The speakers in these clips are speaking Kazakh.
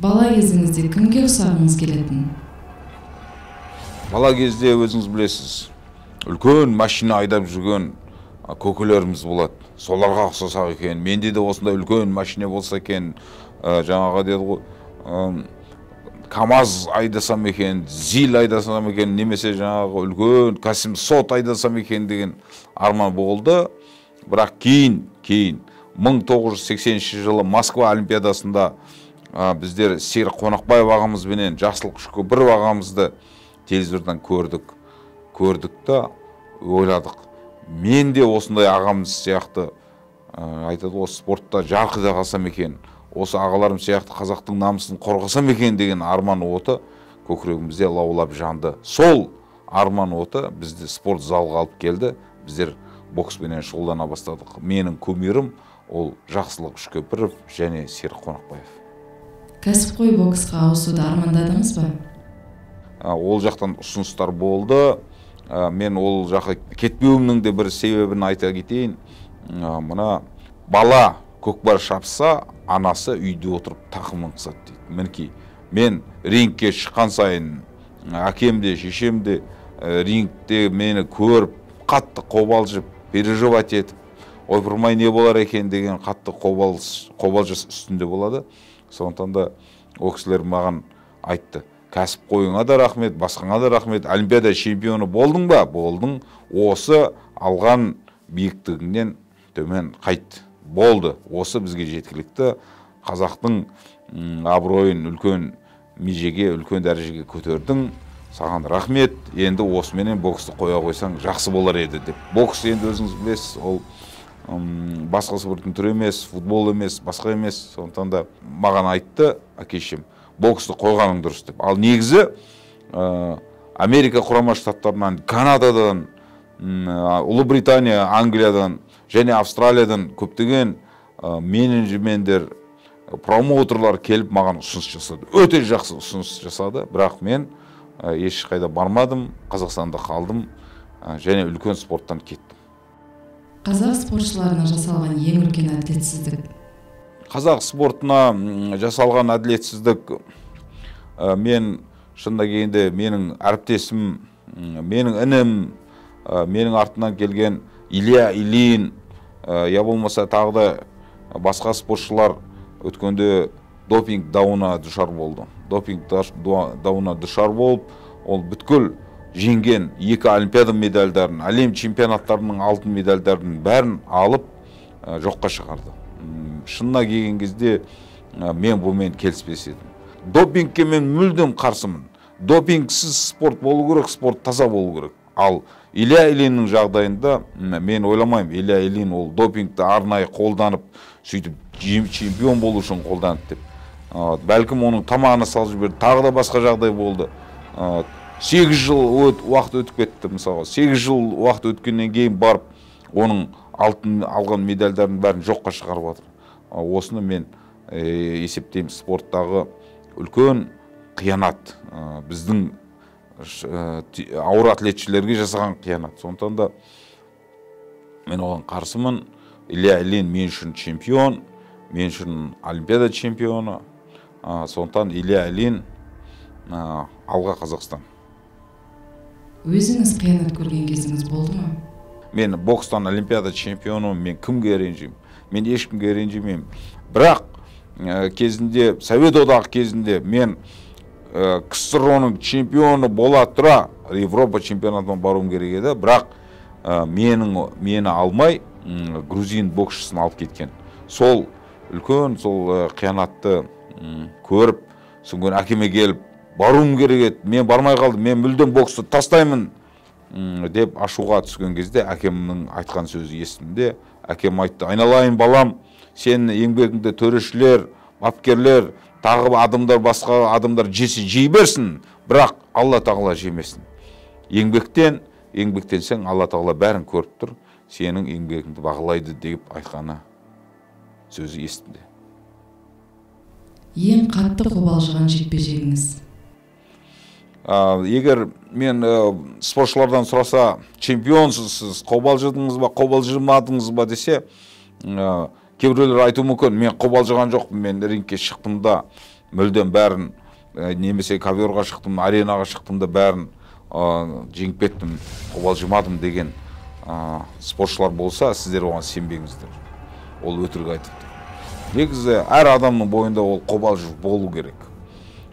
Бала кезіңізде кімге ұқсағыңыз келетін? Бала кезде өзіңіз білесіз, үлкен машина айдап жүрген көкелеріміз болады. Соларға ұқсасақ екен, менде де осындай үлкен машина болса екен, жаңағы деді ғой, КамАЗ айдасам екен, ЗИЛ айдасам екен, немесе жаңағы үлкен К-700 айдасам екен деген арман болды. Бірақ кейін 1980 жылы Москва Олимпиадасында біздер Серік Қонақбаев ағамызбенен Жақсылық Үшкемпіров ағамызды телевизордан көрдік. Көрдік та ойладық. Мен де осындай ағамыз сияқты, айтады ғой, спортта жарқ ете қалсам екен, осы ағаларым сияқты қазақтың намысын қорғасам екен деген арман оты көкірегімізде лаулап жанды. Сол арман оты бізді спорт залға алып келді. Біздер бокспенен шұғылдана бастадық. Менің кумирім ол Жақсылық Үшкемпіров және Серік Қонақбаев. Кәсіпқой боксқа ауысуды армандадыңыз ба? Ол жақтан ұсыныстар болды. Мен ол жаққа кетпеуімнің де бір себебін айта кетейін. Мына бала көкпар шапса, анасы үйде отырып тақымын қысады дейді. Мінекей, мен рингке шыққан сайын әкем де, шешем де рингте мені көріп, қатты қобалжып, переживать етіп, ойпырмай не болар екен деген қатты қобалжыс үстінде болады. Сондықтан да ол кісілер маған айтты: кәсіпқойыңа да рахмет, басқаңа да рахмет, олимпиада чемпионы болдың ба? Болдың. Осы алған биіктігіңнен төмен қайт. Болды. Осы бізге жеткілікті. Қазақтың абыройын үлкен межеге, үлкен дәрежеге көтердің. Саған рахмет. Енді осыменен боксты қоя қойсаң жақсы болар еді деп. Бокс енді өзіңіз білесіз, ол басқа спорттың түрі емес, футбол емес, басқа емес. Сондықтан да маған айтты әке-шешем, боксты қойғаның дұрыс деп. Ал негізі Америка Құрама Штаттарынан, Канададан, Ұлыбритания, Англиядан және Австралиядан көптеген менеджмендер, промоутерлар келіп маған ұсыныс жасады. Өте жақсы ұсыныс жасады, бірақ мен ешқайда бармадым, Қазақстанда қалдым және үлкен спорттан кеттім. Қазақ спортшыларына жасалған ең үлкен әділетсіздік? Қазақ спортына жасалған әділетсіздік, мен шынында келгенде менің әріптесім, менің інім, менің артынан келген Илья Ильин, я болмаса тағы да басқа спортшылар өткенде допинг дауына душар болды. Допинг дауына душар болып, ол бүткіл жеңген 2 олимпиада медальдарын, әлем чемпионаттарының алтын медальдарын бәрін алып жоққа шығарды. Шынына келген кезде мен бұнымен келіспес едім. Допингке мен мүлдем қарсымын. Допингсіз спорт болу керек, спорт таза болу керек. Ал Илья Ильиннің жағдайында мен ойламаймын, Илья Ильин ол допингті арнайы қолданып, сөйтіп чемпион болу үшін қолданды деп. Бәлкім оның тамағына салып жіберді, тағы да басқа жағдай болды. 8 жыл уақыт өтіп кетті мысалға. 8 жыл уақыт өткеннен кейін барып, оның алтын алған медальдарын бәрін жоққа шығарып жатыр. Осыны мен есептеймін, спорттағы үлкен қиянат, біздің ауыр атлетшілерге жасаған қиянат. Сондықтан да мен оған қарсымын. Илья Ильин мен үшін чемпион, мен үшін олимпиада чемпионы. Сондықтан Илья Ильин алға Қазақстан. Өзіңіз қиянат көрген кезіңіз болды ма? Мен бокстан олимпиада чемпионымын, мен кімге ренжимін? Мен ешкімге ренжімеймін. Бірақ кезінде, Совет одағы кезінде мен КСРО-ның чемпионы бола тұра Европа чемпионатына баруым керек еді. Бірақ мені алмай грузин боксшысын алып кеткен. Сол үлкен сол қиянатты көріп, содан әкеме келіп баруым керек еді, мен бармай қалдым, мен мүлдем боксты тастаймын деп ашуға түскен кезде әкемнің айтқан сөзі есімде. Әкем айтты: айналайын балам, сен еңбегіңді төрешілер, бапкерлер, тағы адамдар, басқа адамдар жесе жей берсін, бірақ Алла тағала жемесін. Еңбектенсең Алла тағала бәрін көріп тұр, сенің еңбегіңді бағалайды деп айтқаны сөзі есімде. Ең қатты қобалжыған жекпе-жегіңіз? Егер мен спортшылардан сұраса, чемпионсыз сіз, қобалжыдыңыз ба, қобалжымадыңыз ба десе, кейбіреулер айтуы мүмкін, мен қобалжыған жоқпын, мен рингке шықтым да мүлдем бәрін, немесе ковёрға шықтым, аренаға шықтым да бәрін жеңіп кеттім, қобалжымадым деген спортшылар болса, сіздер оған сенбеңіздер. Ол өтірік айтып тұр. Негізі әр адамның бойында ол қобалжу болу керек.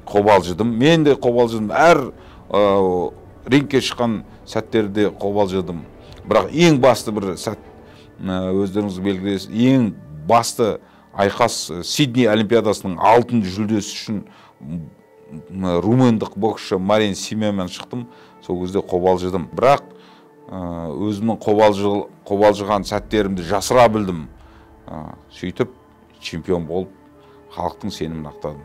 Қобалжыдым, мен де қобалжыдым. Әр рингке шыққан сәттерде қобалжыдым. Бірақ ең басты бір сәт, өздеріңіз белгілейсіз, ең басты айқас Сидней Олимпиадасының алтын жүлдесі үшін румындық боксшы Марин Симемен шықтым. Сол кезде қобалжыдым. Бірақ өзімнің қобалжыған сәттерімді жасыра білдім. Сөйтіп чемпион болып халықтың сенімін ақтадым.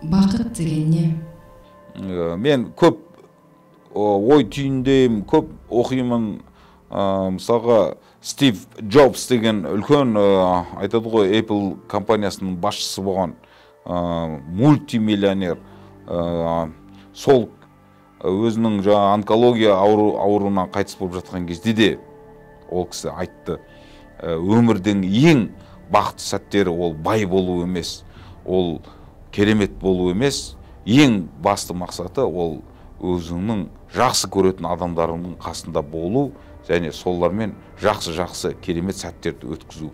Бақыт деген не? Мен көп ой түйіндеймін, көп оқимын. Мысалға, Стив Джобс деген үлкен, айтады ғой, Apple компаниясының басшысы болған, мультимиллионер. Сол өзінің жаңа онкология ауруынан қайтыс болып жатқан кезде де ол кісі айтты, өмірдің ең бақытты сәттері ол бай болу емес, ол керемет болу емес, ең басты мақсаты ол өзіңнің жақсы көретін адамдарыңның қасында болу және солармен жақсы-жақсы керемет сәттерді өткізу.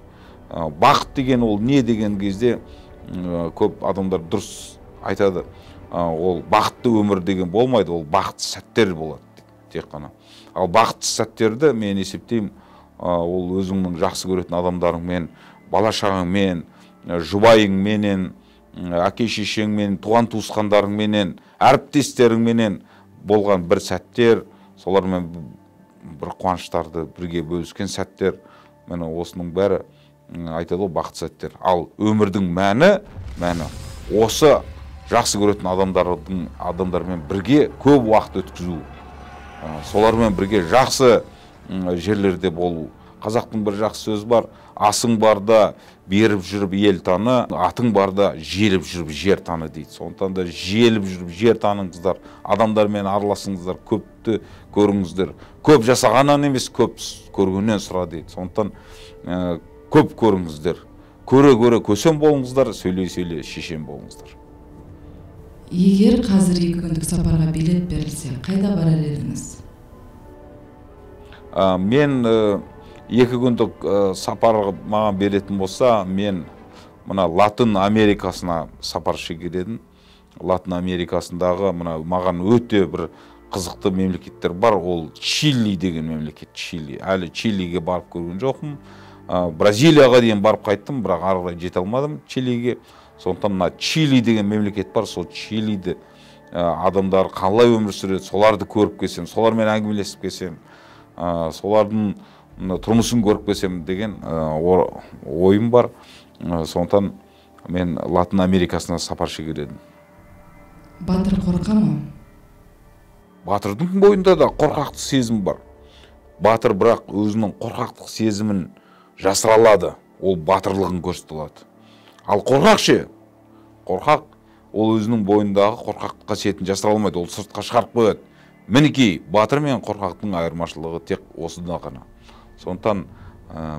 Бақыт деген ол не деген кезде көп адамдар дұрыс айтады, ол бақытты өмір деген болмайды, ол бақытты сәттер болады тек қана. Ал бақытты сәттерді мен есептеймін, ол өзіңнің жақсы көретін адамдарыңмен, бала шағаңмен, жұбайыңменен, әке шешеңмен, туған туысқандарыңменен, әріптестеріңменен болған бір сәттер, солармен бір қуаныштарды бірге бөліскен сәттер, міне осының бәрі айтады ғой бақытты сәттер. Ал өмірдің мәні осы жақсы көретін адамдармен бірге көп уақыт өткізу, солармен бірге жақсы жерлерде болу. Қазақтың бір жақсы сөзі бар: асың барда беріп жүріп ел таны, атың барда желіп жүріп жер таны дейді. Сондықтан да желіп жүріп жер таныңыздар, адамдармен араласыңыздар, көпті көріңіздер. Көп жасағаннан емес, көп көргеннен сұра дейді. Сондықтан көп көріңіздер. Көре-көре көсем болыңыздар, сөйлей-сөйлей шешен болыңыздар. Егер қазір 2 күндік сапарға билет берілсе, қайда барар едіңіз? Мен 2 күндік сапар маған беретін болса, мен мына Латын Америкасына сапар шегер едім. Латын Америкасындағы мына маған өте бір қызықты мемлекеттер бар. Ол Чили деген мемлекет, Чили. Әлі Чилиге барып көрген жоқпын. Бразилияға дейін барып қайттым, бірақ ары қарай жете алмадым Чилиге. Сондықтан мына Чили деген мемлекет бар, сол Чилиді адамдар қалай өмір сүреді, соларды көріп келсем, солармен әңгімелесіп келсем, солардың тұрмысын көріп келсем деген ойым бар. Сондықтан мен Латын Америкасына сапар шегер едім. Батыр қорқа ма? Батырдың бойында да қорқақтық сезім бар. Батыр бірақ өзінің қорқақтық сезімін жасыра алады, ол батырлығын көрсете алады. Ал қорқақ ше? Қорқақ ол өзінің бойындағы қорқақтық қасиетін жасыра алмайды, ол сыртқа шығарып қояды. Мінекей, батыр мен қорқақтың айырмашылығы тек осыда ғана. Сондықтан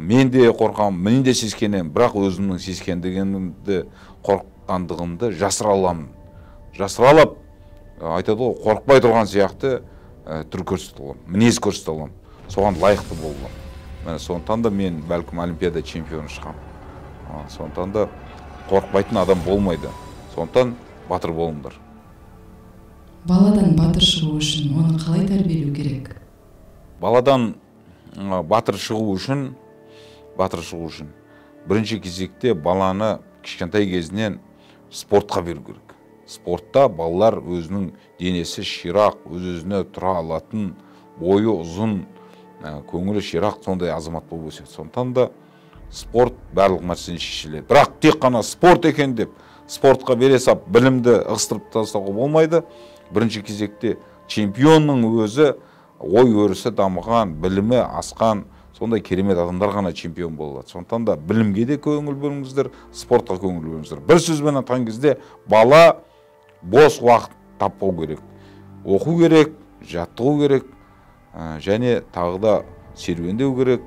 мен де қорқамын, мен де сескенемін, бірақ өзімнің сескенгенімді, қорыққандығымды жасыра аламын. Жасыра алып, айтады ғой, қорықпай тұрған сияқты түр көрсете аламын, мінез көрсете аламын, соған лайықты бола аламын. Міне, сондықтан да мен бәлкім олимпиада чемпионы шығамын. Сондықтан да қорықпайтын адам болмайды. Сондықтан батыр болыңдар. Баладан батыр шығу үшін оны қалай тәрбиелеу керек? Баладан батыр шығу үшін бірінші кезекте баланы кішкентай кезінен спортқа беру керек. Спортта балалар өзінің денесі ширақ, өз-өзіне тұра алатын, бойы ұзын, көңілі ширақ сондай азамат болып өседі. Сондықтан да спорт барлық мәселені шешіледі. Бірақ тек қана спорт екен деп спортқа бере сап білімді ығыстырып тастауға болмайды. Бірінші кезекте чемпионның өзі ой өрісі дамыған, білімі асқан сондай керемет адамдар ғана чемпион бола алады. Сондықтан да білімге де көңіл бөліңіздер, спортқа көңіл бөліңіздер. Бір сөзбен айтқан кезде бала бос уақыт таппау керек. Оқу керек, жаттығу керек, және тағы да серуендеу керек,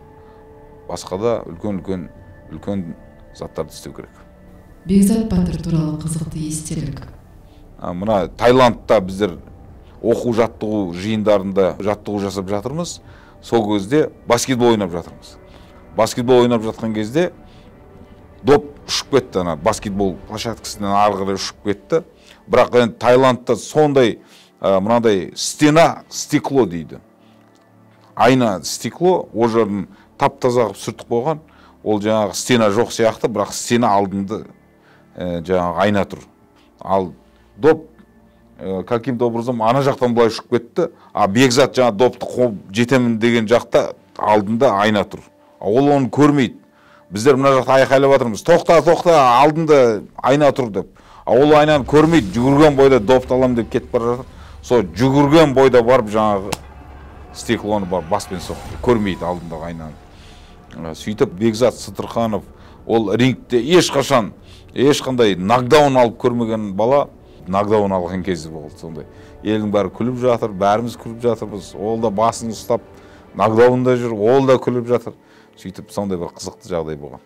басқа да үлкен-үлкен заттарды істеу керек. Бекзат батыр туралы қызықты естелік. Мына Таиландта біздер оқу жаттығу жиындарында жаттығу жасап жатырмыз. Сол кезде баскетбол ойнап жатырмыз. Баскетбол ойнап жатқан кезде доп ұшып кетті, ана баскетбол площадкасынан ары қарай ұшып кетті. Бірақ енді Таиландта сондай мынандай стена стекло дейді. Айна стекло, ол жерін тап-таза қылып сүртіп қойған. Ол жаңағы стена жоқ сияқты, бірақ стена алдында жаңағы айна тұр. Ал доп каким-то образом ана жақтан былай ұшып кетті, а Бекзат жаңа допты қуып жетемін деген жақта алдында айна тұр. Ол оны көрмейді. Біздер мына жақта айқайлап жатырмыз: тоқта, тоқта, алдында айна тұр деп. А ол айнаны көрмейді, жүгірген бойда допты аламын деп кетіп бара жатыр. Сол жүгірген бойда барып жаңағы стеклоны барып баспен соқты, көрмейді алдындағы айнаны. Сөйтіп Бекзат Сытырханов ол рингте ешқашан ешқандай нокдаун алып көрмеген бала нокдаун алған кезі болды сондай. Елдің бәрі күліп жатыр, бәріміз күліп жатырмыз. Ол да басын ұстап нокдаунда жүр, ол да күліп жатыр. Сөйтіп сондай бір қызықты жағдай болған.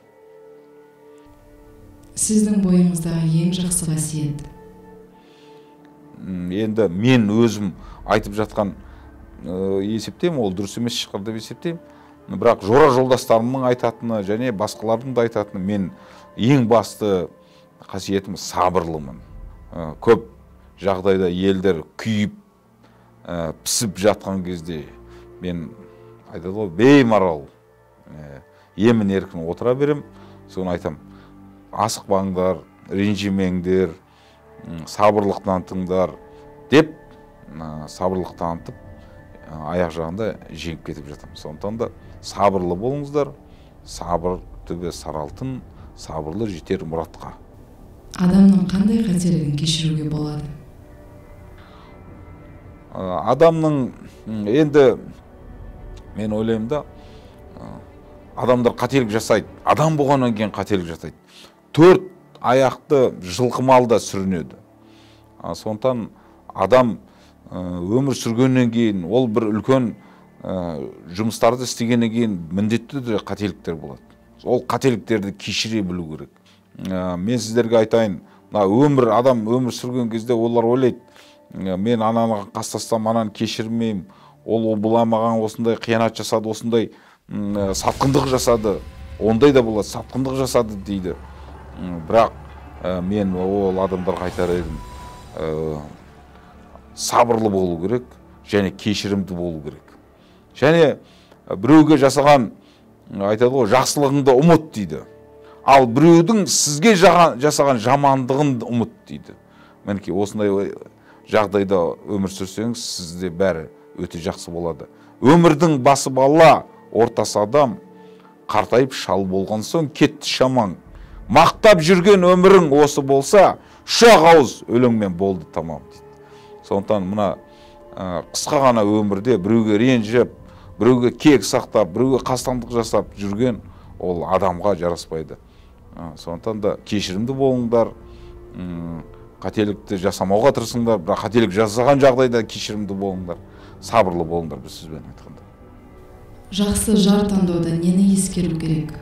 Сіздің бойыңыздағы ең жақсы қасиет? Енді мен өзім айтып жатқан есептеймін, ол дұрыс емес шығар деп есептеймін. Бірақ жора жолдастарымның айтатыны және басқалардың да айтатыны, мен ең басты қасиетім сабырлымын. Көп жағдайда елдер күйіп, пісіп жатқан кезде мен айтады ғой, беймарал, емін еркін отыра берем. Соны айтам: асықпаңдар, ренжімеңдер, сабырлық танытыңдар деп, сабырлық танытып аяқ жағында жеңіп кетіп жатамын. Сондықтан да сабырлы болыңыздар, сабыр түбі сары алтын, сабырлы жетер мұратқа. Адамның қандай қателігін кешіруге болады? Адамның енді мен ойлаймын да, адамдар қателік жасайды. Адам болғаннан кейін қателік жасайды. Төрт аяқты жылқы мал да сүрінеді. Сондықтан адам өмір сүргеннен кейін, ол бір үлкен жұмыстарды істегеннен кейін міндетті түрде қателіктер болады. Ол қателіктерді кешіре білу керек. Мен сіздерге айтайын, мына өмір, адам өмір сүрген кезде олар ойлайды, мен ананы қастастам, ананы кешірмеймін, ол бұла маған осындай қиянат жасады, осындай сатқындық жасады, ондай да болады, сатқындық жасады дейді. Бірақ мен ол адамдарға айтар едім, сабырлы болу керек және кешірімді болу керек. Және біреуге жасаған, айтады ғой, жақсылығыңды ұмыт дейді. Ал біреудің сізге жасаған жамандығын ұмыт дейді. Мінекей осындай жағдайда өмір сүрсеңіз, сізде бәрі өте жақсы болады. Өмірдің басы бала, ортасы адам, қартайып шал болған соң кетті шамаң. Мақтап жүрген өмірің осы болса, үш-ақ ауыз өлеңмен болды тамам дейді. Сондықтан мына қысқа ғана өмірде біреуге ренжіп, біреуге кек сақтап, біреуге қастандық жасап жүрген ол адамға жараспайды. Сондықтан да кешірімді болыңдар, қателікті жасамауға тырысыңдар, бірақ қателік жасаған жағдайда кешірімді болыңдар, сабырлы болыңдар, бір сөзбен айтқанда. Жақсы жар таңдауда нені ескеру керек?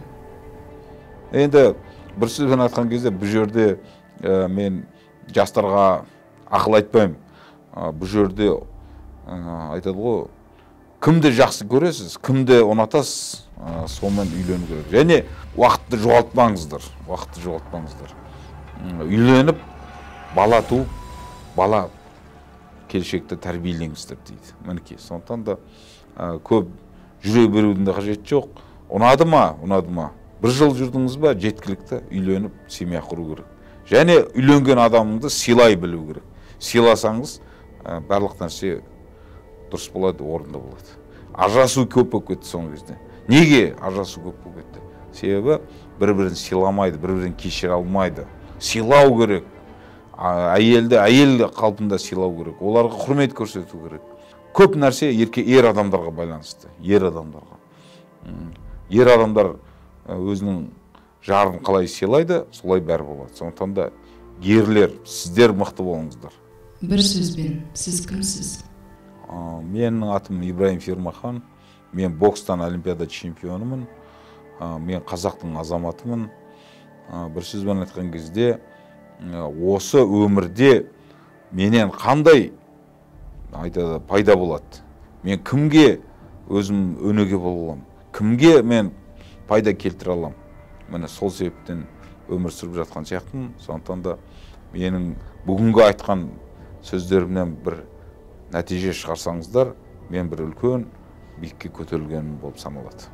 Енді бір сөзбен айтқан кезде бұл жерде мен жастарға ақыл айтпаймын. Бұл жерде айтады ғой, кімді жақсы көресіз, кімді ұнатасыз, сонымен үйлену керек. Және уақытты жоғалтпаңыздар, уақытты жоғалтпаңыздар. Үйленіп, бала туып, бала келешекті тәрбиелеңіздер дейді. Мінекей, сондықтан да көп жүре берудің де қажеті жоқ. Ұнады ма, ұнады ма? Бір жыл жүрдіңіз ба, жеткілікті үйленіп семья құру керек. Және үйленген адамыңды сыйлай білу керек. Сыйласаңыз, барлық нәрсе дұрыс болады, орынды болады. Ажырасу көп болып кетті соңғы кезде. Неге ажырасу көп болып кетті? Себебі бір-бірін сыйламайды, бір-бірін кешіре алмайды. Сыйлау керек. Әйелді әйел қалпында сыйлау керек. Оларға құрмет көрсету керек. Көп нәрсе ер адамдарға байланысты. Ер адамдарға. Ер адамдар өзінің жарын қалай сыйлайды, солай бәрі болады. Сондықтан да ерлер, сіздер мықты болыңыздар. Бір сөзбен, сіз кімсіз? Менің атым Ибраим Фермахан. Мен бокстан олимпиада чемпионымын. Мен қазақтың азаматымын. Бір сөзбен айтқан кезде, осы өмірде менен қандай айтады пайда болады? Мен кімге өзім өнеге бола аламын? Кімге мен пайда келтіре аламын? Міне сол себептен өмір сүріп жатқан сияқтымын. Сондықтан да менің бүгінгі айтқан сөздерімнен бір нәтиже шығарсаңыздар, мен бір үлкен биікке көтерілгенім болып саналады.